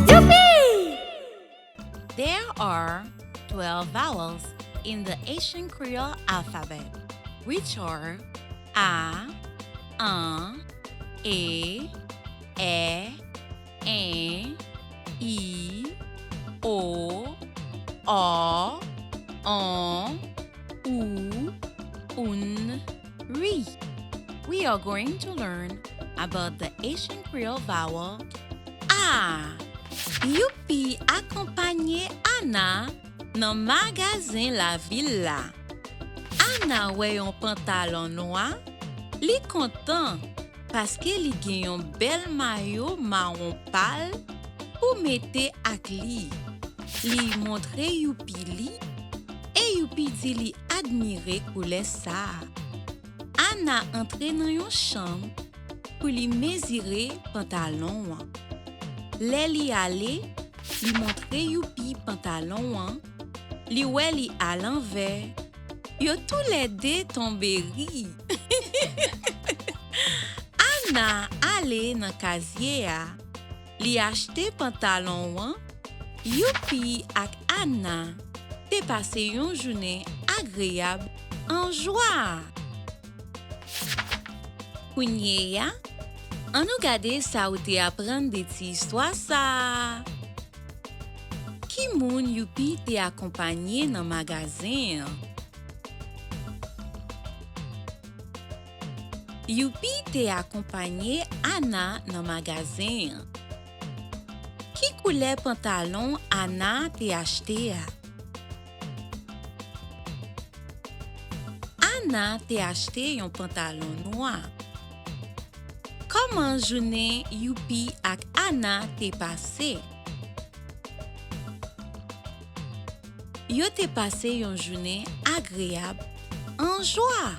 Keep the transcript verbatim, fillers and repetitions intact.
Youpi! There are twelve vowels in the Haitian Creole alphabet, which are a, an, e, è, en, i, o, o, on, ou, oun, ri. We are going to learn about the Haitian Creole vowel a. Youpi akonpanye Ana nan magazen lavil la. Ana wè yon pantalon nwa, li kontan paske li gen yon bèl mayo mawon pal pou mete ak li. Li montre Youpi li, e Youpi di li admire koulè sa a. Ana antre nan yon chanm pou li mezire pantalon an. Lè li ale, li montre Youpi pantalon an, li wè li alanvè. Yo toulède tonbe ri. Ana ale nan kazye a, li achte pantalon an. Youpi ak Ana te pase yon jounen agreyab an jwa. Kounye a, ann nou gade sa ou te aprann de ti istwa sa a. Ki moun Youpi te akonpanye nan magazen an? Youpi te akonpanye Ana nan magazen an. Ki koulè pantalon Ana te achte a? Ana te achte yon pantalon nwa. Kòman jounen Youpi ak Ana te pase? Yo te pase yon jounen agreyab an jwa.